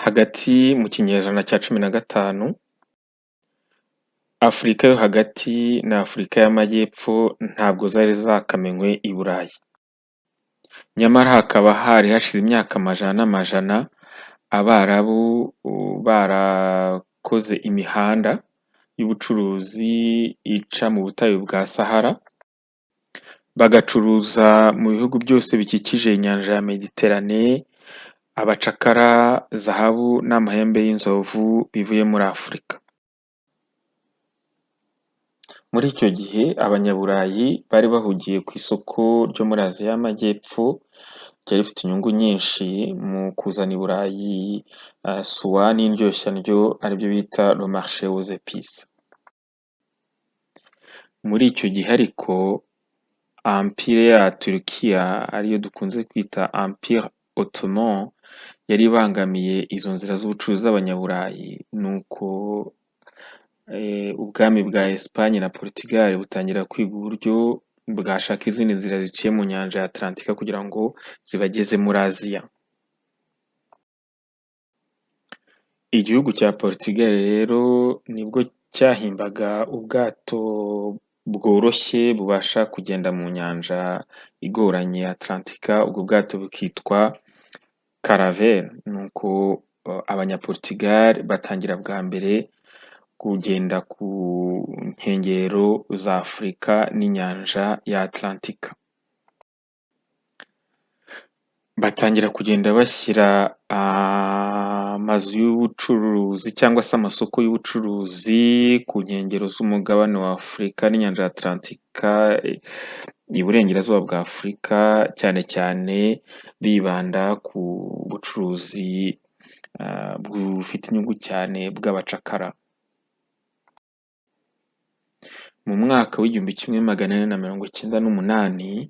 Hagati mu kinyejana cya 15, Afurika yo hagati na Afurika y'Amajyepfo ntabwo zari zakamenywe i Burayi. Nyamara hakaba hari hashize imyaka amajana n'amajana Abarabu barakoze imihanda y'ubucuruzi ica mu butayu bwa Sahara, bagacuruza mu bihugu byose bikikije inyanja ya Mediterane, abacakara, zahabu n'amahembe y'inzovu bivuye muri Afurika. Muri icyo gihe Abanyaburayi bari bahugiye ku isoko ryo muri Aziya y'Amajyepfo, ryari rifite inyungu nyinshi mu kuzana i Burayi suwa n'indyoshyandyo aribyo bita le marché aux épices. Muri icyo gihe ariko Empire ya Turukiya ariyo dukunze kwita Empire Ottoman yari ibangamiye izo nzira z'ubucuruzi z'Abanyaburayi, nuko ubwami bwa Espagne na Portugal butangira kwiga uburyo bwashaka izindi nzira ziciye mu nyanja ya Atlantika kugira ngo zibageze muri Aziya. Igihugu cya Portugal rero nibwo cyahimbaga ubwato bworoshye bubasha kugenda mu nyanja igoranye ya Atlantika, ubwo bwato bukitwa Caravelle. Nuko Abanyaportugal batangira bwa mbere kugenda ku nkengero za Afurika n'inyanja ya Atlantika. Batangira kugenda bashyira amazu y'ubucuruzi cyangwa se amasoko y'ubucuruzi ku nkengero z'umugabane wa Afurika n'inyanja ya Atlantika, iburengerazuba bwa Afurika, cyane cyane bibanda ku bucuruzi bufite inyungu cyane bw'abacakara. Mu mwaka w'1498,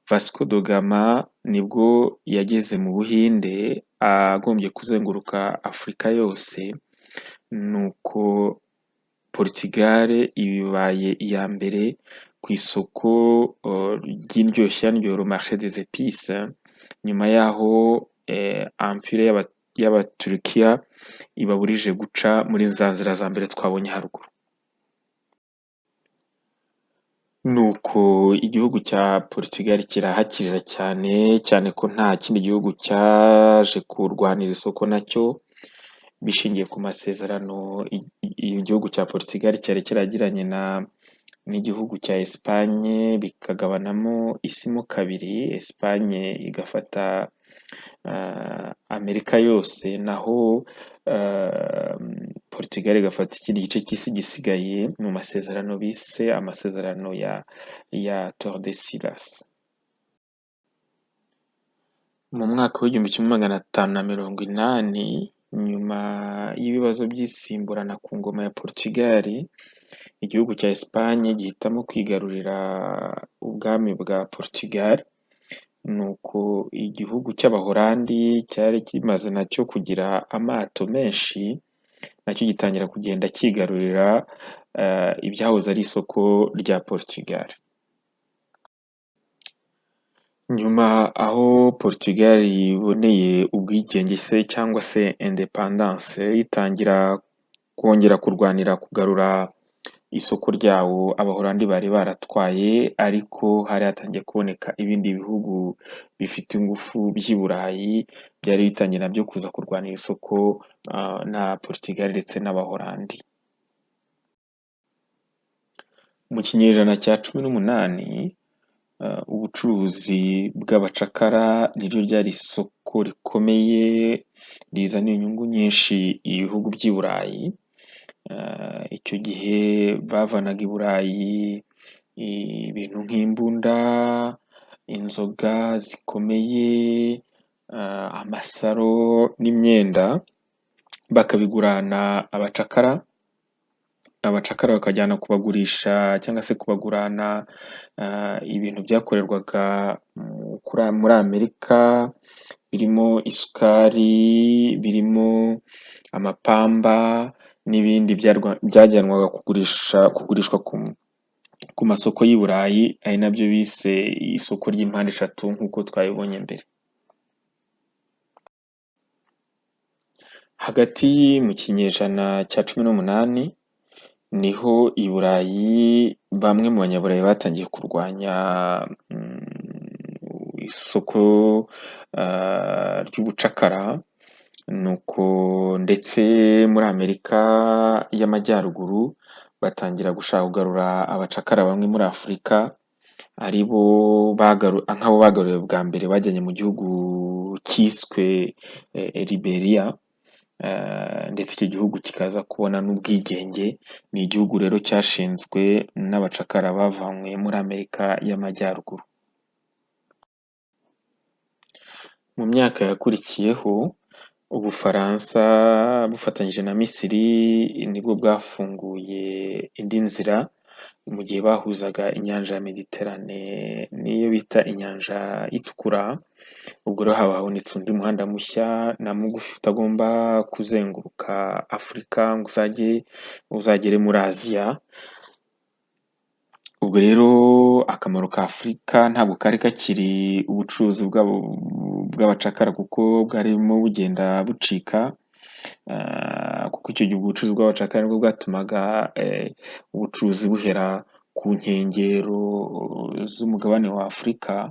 Vasco da Gama nibwo yageze mu Buhinde agombye kuzenguruka Afurika yose, nuko Portugal ibaye iya mbere ku isoko ry'indyoshyandyo le marché des épices, nyuma yaho Empire y'Abaturukiya ibaburije guca muri za nzira za mbere twabonye haruguru. Nuko igihugu cya Portugal kirahakirira cyane, cyane ko nta kindi gihugu cyaje kurwanira isoko nacyo, bishingiye ku masezerano igihugu cya Portugal cyari cyaragiranye n'igihugu cya Espagne, bikagabanamo isi mo kabiri, Espagne igafata Amerika yose, naho Portugal igafata ikindi gice cy'isi gisigaye mu masezerano bise amasezerano ya Tordesillas. Mu mwaka w'1580, nyuma y'ibibazo by'isimburana ku ngoma ya Portugal, igihugu cya Espagne gihitamo kwigarurira ubwami bwa Portugal, nuko igihugu cy'Abahorandi cyari kimaze nacyo kugira amato menshi, nacyo gitangira kugenda cyigarurira ibyahoze ari isoko rya Portugal. Nyuma aho Portugal iboneye ubwigenge se cyangwa se independance, itangira kongera kurwanira kugarura isoko ryawo Abahorandi bari baratwaye, ariko hari hatangiye kuboneka ibindi bihugu bifite ingufu by'i Burayi byari bitangiye nabyo kuza kurwanira isoko na Portugal ndetse n'Abahorandi. Mu kinyejana cya 18, ubucuruzi bw'abacakara niryo ryari isoko rikomeye rizanira inyungu nyinshi ibihugu by'i Burayi. Icyo gihe bavanaga i Burayi ibintu nk'imbunda, inzoga zikomeye, amasaro n'imyenda, bakabigurana abacakara, abacakara bakajyana kubagurisha cyangwa se kubagurana ibintu byakorerwaga muri Amerika, birimo isukari, birimo amapamba n'ibindi byajyanwaga kugurishwa ku masoko y'i Burayi, ari nabyo bise isoko ry'impande eshatu nk'uko twabibonye mbere. Hagati mu kinyejana cya 18 niho i Burayi bamwe mu banyaburayi batangiye kurwanya isoko ry'ubucakara, nuko ndetse muri Amerika y'Amajyaruguru batangira gushaka kugarura abacakara bamwe muri Afurika, ari bo nk'abo bagaruwe bwa mbere bajyanye mu gihugu cyiswe Liberia, ndetse icyo gihugu kikaza kubona n'ubwigenge. Ni igihugu rero cyashinzwe n'abacakara bavanywe muri Amerika y'Amajyaruguru. Mu myaka yakurikiyeho Ubufaransa bufatanyije na Misiri nibwo bwafunguye indi nzira mu gihe bahuzaga inyanja ya Mediterane n'iyo bita inyanja itukura. Ubwo rero haba habonetse undi muhanda mushya na mugufi utagomba kuzenguruka Afurika ngo uzagere muri Aziya. Ubwo rero akamaro ka Afurika ntabwo kari kakiri ubucuruzi bw'abacakara kuko bwarimo bugenda bucika, kuko icyo gihe ubucuruzi bw'abacakara nibwo bwatumaga ubucuruzi buhera ku nkengero z'umugabane wa Afurika.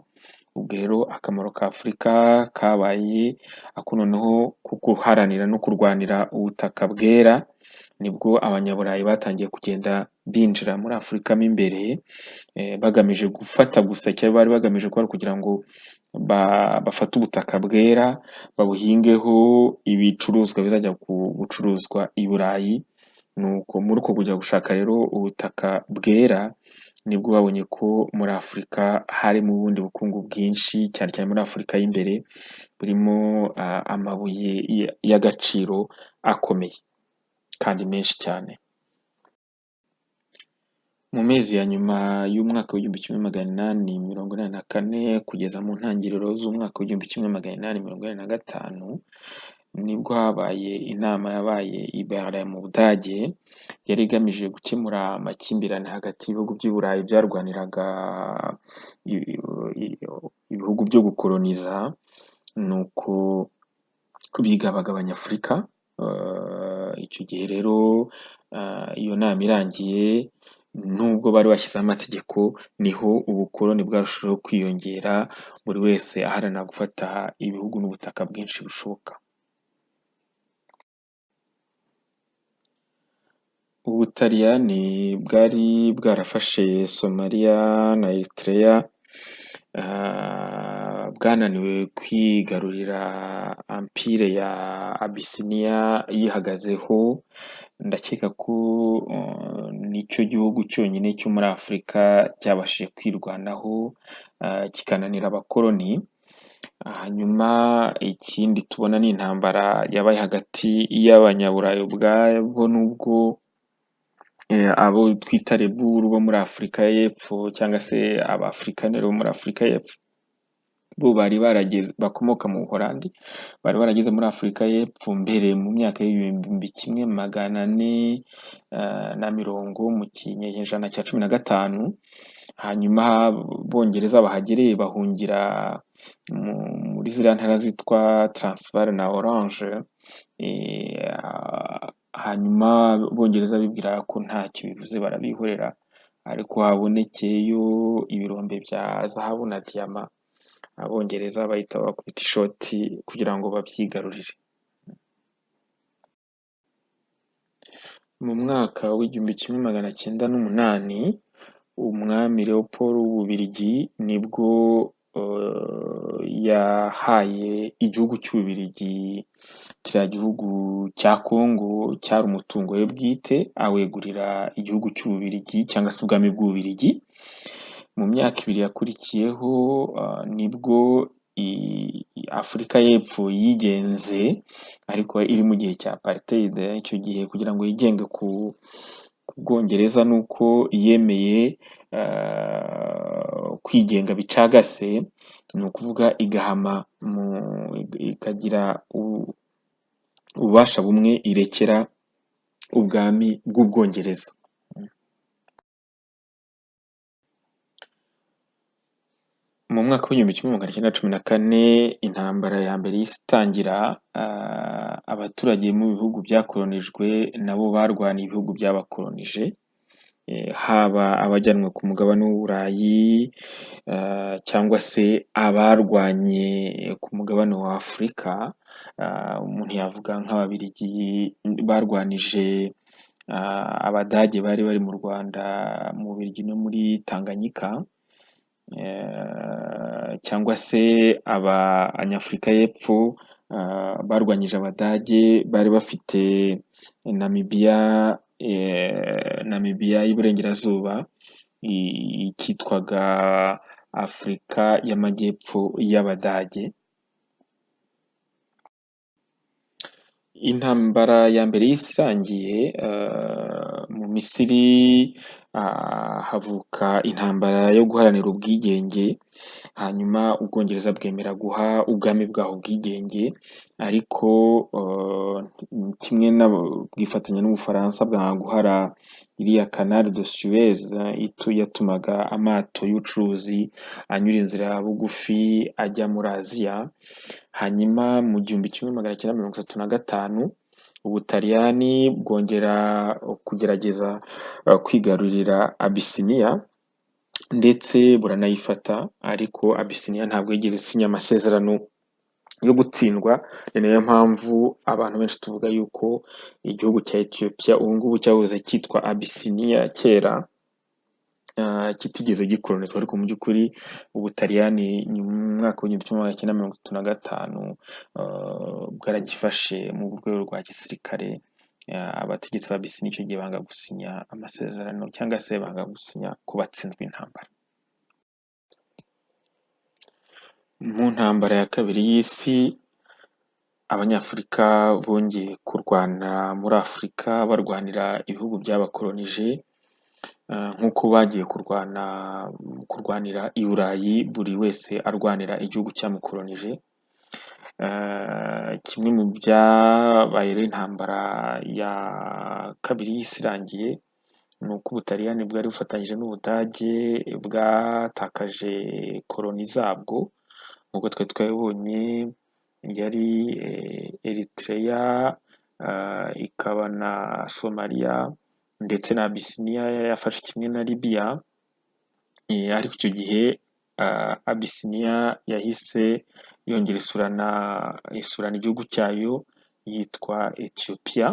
Ubwo rero akamaro ka Afurika kabaye ako noneho ko guharanira no kurwanira ubutaka bwera, nibwo abanyaburayi batangiye kugenda binjira muri Afurika mo imbere, bagamije gufata gusa icyo bari bagamije kwari kugira ngo bafate ubutaka bwera babuhingeho ibicuruzwa bizajya gucuruzwa i Burayi. Nuko muri uko kujya gushaka rero ubutaka bwera nibwo babonye ko muri Afurika harimo ubundi bukungu bwinshi, cyane cyane muri Afurika y'imbere burimo amabuye y'agaciro akomeye kandi menshi cyane. Mu mezi ya nyuma y'umwaka w'1884 kugeza mu ntangiriro z'umwaka w'1885 nibwo habaye inama yabaye i Berlin mu Budage, yari igamije gukemura amakimbirane hagati y'ibihugu by'i Burayi byarwaniraga ibihugu byo gukoloniza, nuko bigabagabanya Afurika. Icyo gihe rero iyo nama irangiye, nubwo bari bashyizeho amategeko, niho ubukoloni bwarushijeho kwiyongera, buri wese aharanira gufata ibihugu n'ubutaka bwinshi bushoboka. Ubutaliyani bwari bwarafashe Somaliya na Eritrea, bwananiwe kwigarurira ampire ya Abisiniya yihagazeho. Ndakeka ko nicyo gihugu cyonyine cyo muri Afurika cyabashije kwirwanaho, kikananira abakoloni. Hanyuma ikindi tubona ni intambara yabaye hagati y'abanyaburayi ubwabo n'ubwo abo twita reburu bo muri Afurika y'Epfo cyangwa se Abafurikaneri bo muri Afurika y'Epfo, bo bari barageze bakomoka mu Buholandi, bari barageze muri Afurika y'Epfo mbere mu myaka y'1440 mu kinyejana cya 15. Hanyuma Abongereza bahagereye bahungira muri ziriya ntara zitwa Transvaal na Orange. Hanyuma Abongereza bibwira ko ntacyo bivuze barabihorera, ariko habonekeyo ibirombe bya zahabu na diyama, Abongereza bahita bakubita ishoti kugira ngo babyigarurire. Mu mwaka w'1908 umwami Leopold w'Ububiligi nibwo yahaye igihugu cy'Ububiligi kiriya gihugu cya Kongo cyari umutungo we bwite, awegurira igihugu cy'Ububiligi cyangwa se ubwami bw'Ububiligi. Mu myaka ibiri yakurikiyeho nibwo Afurika y'Epfo yigenze, ariko iri mu gihe cya apartheid. Icyo gihe kugira ngo yigenge ku Bwongereza nuko yemeye kwigenga bicagase, ni ukuvuga igahama ikagira ububasha bumwe irekera ubwami bw'Ubwongereza. Mu mwaka w'1914 intambara ya mbere y'isi itangira, Abaturage mu bihugu byakolonijwe nabo barwaniye ibihugu byabakolonije, haba abajyanwe ku mugabane w'Uburayi cyangwa se abarwanye ku mugabane wa Afurika. Umuntu yavuga nk'Ababiligi barwanije Abadage bari bari mu Rwanda, mu Bubiligi no muri Tanganyika, cyangwa se Abanyafurika y'Epfo barwanyije Abadage bari bafite Namibiya, Namibiya y'Iburengerazuba, cyitwaga Afurika y'Amajyepfo y'Abadage. Intambara ya mbere y'isi irangiye, mu Misiri havuka intambara yo guharanira ubwigenge, hanyuma Ubwongereza bwemera guha ubwami bwaho ubwigenge, ariko kimwe bwifatanya n'Ubufaransa bwanga guhara iriya Canal de Suez yatumaga amato y'ubucuruzi anyura inzira bugufi ajya muri Aziya. Hanyuma mu 1935 Ubutaliyani bwongera kugerageza kwigarurira Abisiniya ndetse buranayifata, ariko Abisiniya ntabwo yigeze isinya amasezerano yo gutsindwa. Ni nayo mpamvu abantu benshi tuvuga yuko igihugu cya Ethiopia ubu ngubu cyahoze cyitwa Abisiniya kera, kitigeze gikolonizwa, ariko mu by'ukuri Ubutaliyani mu mwaka w'1935 bwaragifashe mu rwego rwa gisirikare. Abategetsi ba Abisiniya icyo gihe banga gusinya amasezerano cyangwa se banga gusinya ko batsinzwe intambara. Mu ntambara ya kabiri y'isi, Abanyafurika bongeye kurwana muri Afurika barwanira ibihugu byabakolonije, nk'uko bagiye kurwana kurwanira i Burayi, buri wese arwanira igihugu cyamukolonije. Kimwe mu byabaye rero intambara ya kabiri y'isi irangiye, ni uko Ubutaliyani bwari bufatanyije n'Ubudage bwatakaje koloni zabwo, nk'uko twari twabibonye yari Eritrea, ikaba na Somaliya ndetse na Abisiniya yafashe kimwe na Libiya, ariko icyo gihe Abisiniya yahise yongera isurana igihugu cyayo yitwa Ethiopia.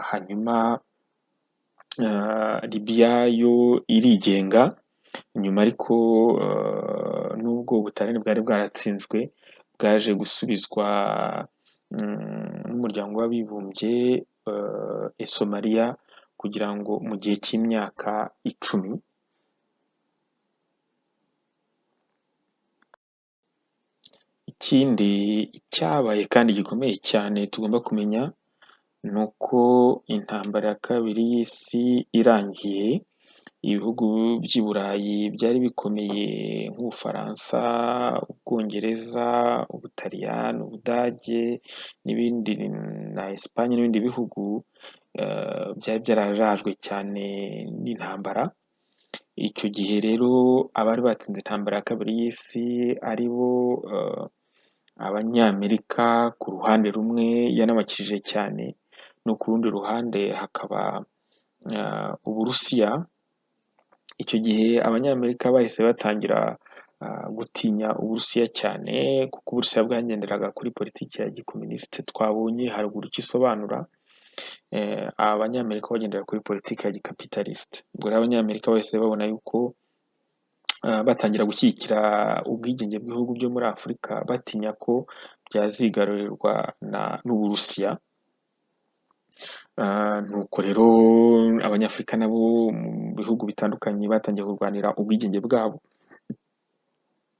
Hanyuma Libiya yo irigenga nyuma, ariko nubwo Ubutaliyani bwari bwaratsinzwe bwaje gusubizwa n'umuryango w'abibumbye Somaliya kugira ngo mu gihe cy'imyaka 10. Ikindi cyabaye kandi gikomeye cyane tugomba kumenya ni uko intambara ya kabiri y'isi irangiye, ibihugu by'i Burayi byari bikomeye nk'Ubufaransa, Ubwongereza, Ubutaliyani, Ubudage n'ibindi na Esipanye n'ibindi bihugu byari byarajajwe cyane n'intambara. Icyo gihe rero abari batsinze intambara ya kabiri y'isi ari bo Abanyamerika ku ruhande rumwe yanabakijije cyane, no ku rundi ruhande hakaba Uburusiya. Icyo gihe Abanyamerika bahise batangira gutinya Uburusiya cyane, kuko Uburusiya bwagenderaga kuri politiki ya gikomunisite twabonye haruguru icyo isobanura. Abanyamerika bagendera kuri politiki ya gikapitalisite. Ubwo rero Abanyamerika bahise babona yuko batangira gushyigikira ubwigenge bw'ibihugu byo muri Afurika, batinya ko byazigarurirwa n'Uburusiya. Nuko rero Abanyafurika nabo mu bihugu bitandukanye batangiye kurwanira ubwigenge bwabo,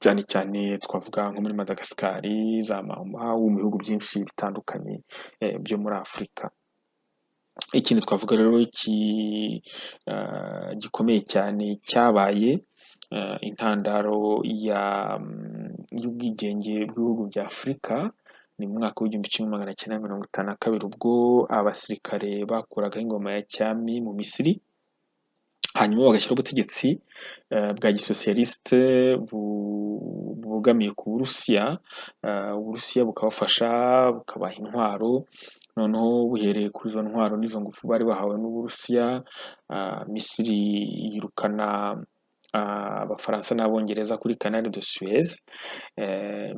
cyane cyane twavuga nko muri Madagascar, za Mau Mau, mu bihugu byinshi bitandukanye byo muri Afurika. Ikindi twavuga rero gikomeye cyane cyabaye intandaro y'ubwigenge bw'ibihugu bya Afurika, ni mu mwaka w'1952 ubwo abasirikare bakuragaho ingoma ya cyami mu Misiri. Hanyuma bagashyiraho ubutegetsi bwa gisosiyalisite bubogamiye ku Burusiya, Uburusiya bukabafasha, bukabaha intwaro, noneho buhereye kuri izo ntwaro n'izo ngufu bari bahawe n'Uburusiya, Misiri yirukana Abafaransa n'Abongereza kuri Canal de Suez.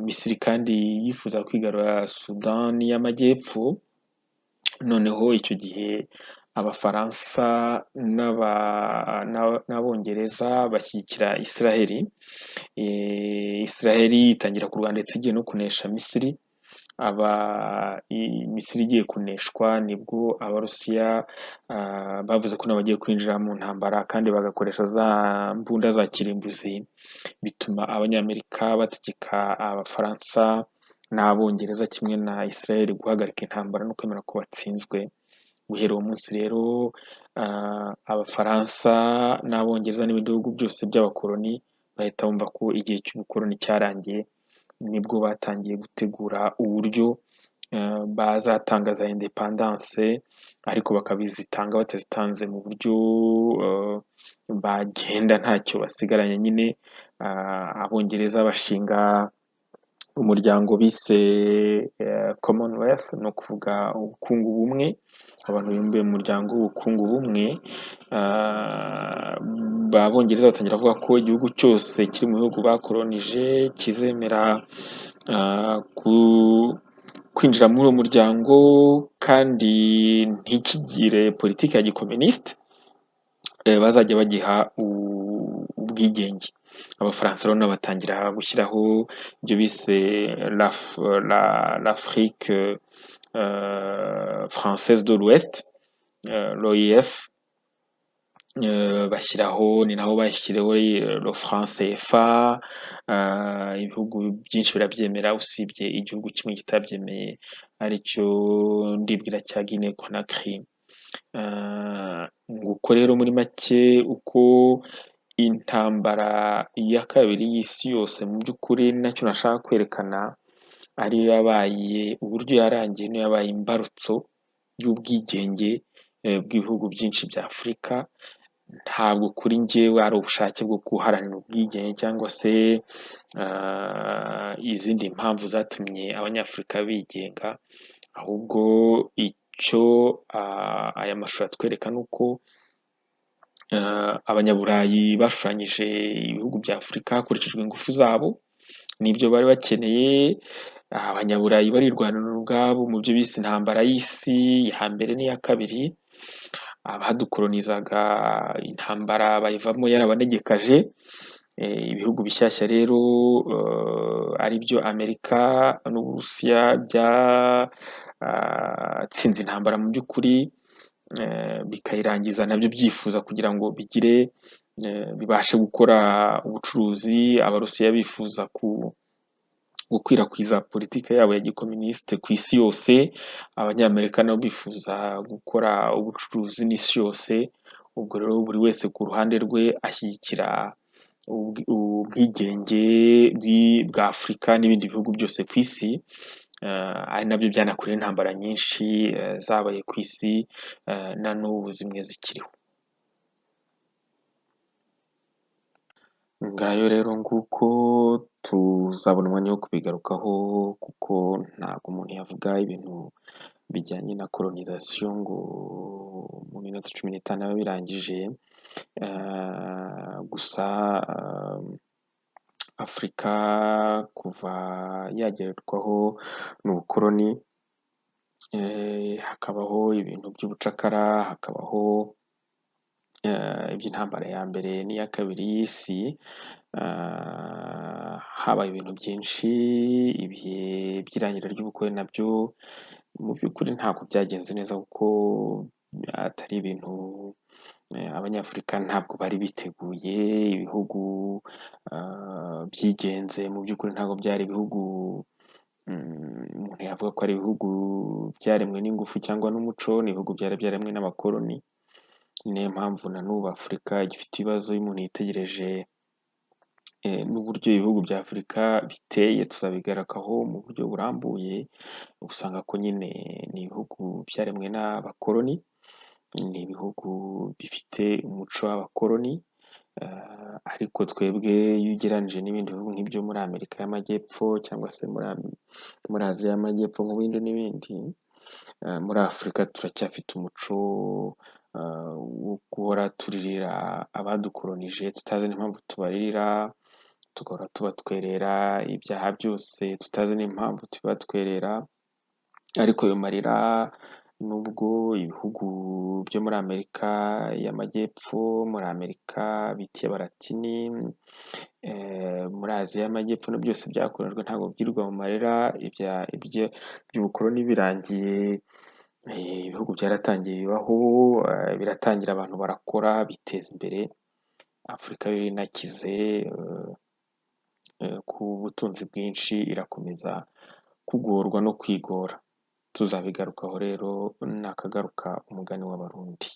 Misiri kandi yifuza kwigarurira Sudani y'Amajyepfo, noneho icyo gihe Abafaransa n'Abongereza bashyigikira Israheli. Israheli itangira kurwana ndetse igiye no kunesha Misiri. Aba Misiri igiye kuneshwa nibwo Abarusiya bavuze ko nabo bagiye kwinjira mu ntambara kandi bagakoresha za mbunda za kirimbuzi, bituma Abanyamerika bategeka Abafaransa n'Abongereza kimwe na Israel guhagarika intambara no kwemera ko batsinzwe. Guhera uwo munsi rero Abafaransa n'Abongereza n'ibindi bihugu byose by'abakoloni bahita bumva ko igihe cy'ubukoloni cyarangiye, nibwo batangiye gutegura uburyo bazatanga za indépendance, ariko bakabizitanga batazitanze mu buryo bagenda ntacyo basigaranye nyine. Abongereza bashinga umuryango bise Commonwealth, ni ukuvuga ubukungu bumwe, abantu bibumbiye mu muryango w'ubukungu bumwe. Abongereza batangira kuvuga ko igihugu cyose kiri mu bihugu bakolonije kizemera kwinjira muri uwo muryango kandi ntikigire politiki ya gikominisite, bazajya bagiha ubwigenge. Abafaransa rero nabo batangira gushyiraho ibyo bise l'Afrique française de l'Ouest, l'OIF, bashyiraho, ni naho bashyiriyeho le franc CFA. Ibihugu byinshi birabyemera usibye igihugu kimwe kitabyemeye, aricyo ndibwira cya Guinée Conakry. Nguko rero muri make uko intambara ya kabiri y'isi yose, mu by'ukuri nacyo nashaka kwerekana, ariyo yabaye, uburyo yarangiye niyo yabaye imbarutso y'ubwigenge bw'ibihugu byinshi bya Afurika. Ntabwo kuri njyewe ari ubushake bwo guharanira ubwigenge cyangwa se izindi mpamvu zatumye Abanyafurika bigenga, ahubwo icyo aya mashusho atwereka ni uko Abanyaburayi bashushanyije ibihugu bya Afurika hakurikijwe ingufu zabo n'ibyo bari bakeneye. Abanyaburayi barirwanira ubwabo mu byo bise intambara y'isi ya mbere n'iya kabiri. Abadukolonizaga intambara bayivamo yarabanegekaje. Ibihugu bishyashya rero ari byo Amerika n'Uburusiya byatsinze intambara mu by'ukuri, bikayirangiza nabyo byifuza kugira ngo bigire, bibashe gukora ubucuruzi. Abarusiya bifuza gukwirakwiza politiki yabo ya gikominisite ku isi yose, Abanyamerika nabo bifuza gukora ubucuruzi n'isi yose. Ubwo rero buri wese ku ruhande rwe ashyigikira ubwigenge bwa Afurika n'ibindi bihugu byose ku isi, ari nabyo byanakuruye intambara nyinshi zabaye ku isi, na n'ubu zimwe zikiriho. Ngayo rero nguko, tuzabona umwanya wo kubigarukaho kuko ntabwo umuntu yavuga ibintu bijyanye na colonisation ngo mu minota 15 abe birangije. Gusa Afurika kuva yagerwaho n'ubukoloni, hakabaho ibintu by'ubucakara, hakabaho iby'intambara ya mbere n'iya kabiri y'isi, habaye ibintu byinshi. Ibihe by'irangira ry'ubukoloni nabyo mu by'ukuri ntabwo byagenze neza kuko atari ibintu Abanyafurika ntabwo bari biteguye. Ibihugu byigenze mu by'ukuri ntabwo byari ibihugu umuntu yavuga ko ari ibihugu byaremwe n'ingufu cyangwa n'umuco, ni ibihugu byari byaremwe n'abakoloni. Niyo mpamvu na n'ubu Afurika igifite ibibazo. Iyo umuntu yitegereje n'uburyo ibihugu bya Afurika biteye, tuzabigarukaho mu buryo burambuye, usanga ko nyine ni ibihugu byaremwe n'abakoloni. Ni ibihugu bifite umuco w'abakoloni, ariko twebwe iyo ugereranyije n'ibindi bihugu nk'ibyo muri Amerika y'Amajyepfo cyangwa se muri Aziya y'Amajyepfo nk'Ubuhinde n'ibindi, muri Afurika turacyafite umuco wo guhora turirira abadukolonije tutazi n'impamvu tubaririra, tugahora tubatwerera ibyaha byose tutazi n'impamvu tubibatwerera, ariko ayo marira nubwo ibihugu byo muri Amerika y'Amajyepfo, muri Amerika bita iy'Abalatini, muri Aziya y'Amajyepfo na byose byakolonijwe ntabwo byirirwa mu marira, iby'ubukoloni birangiye ibihugu byaratangiye bibaho, biratangira abantu barakora biteza imbere, Afurika yo inakize ku butunzi bwinshi irakomeza kugorwa no kwigora. Tuzabigarukaho rero nakagaruka umugani w'Abarundi.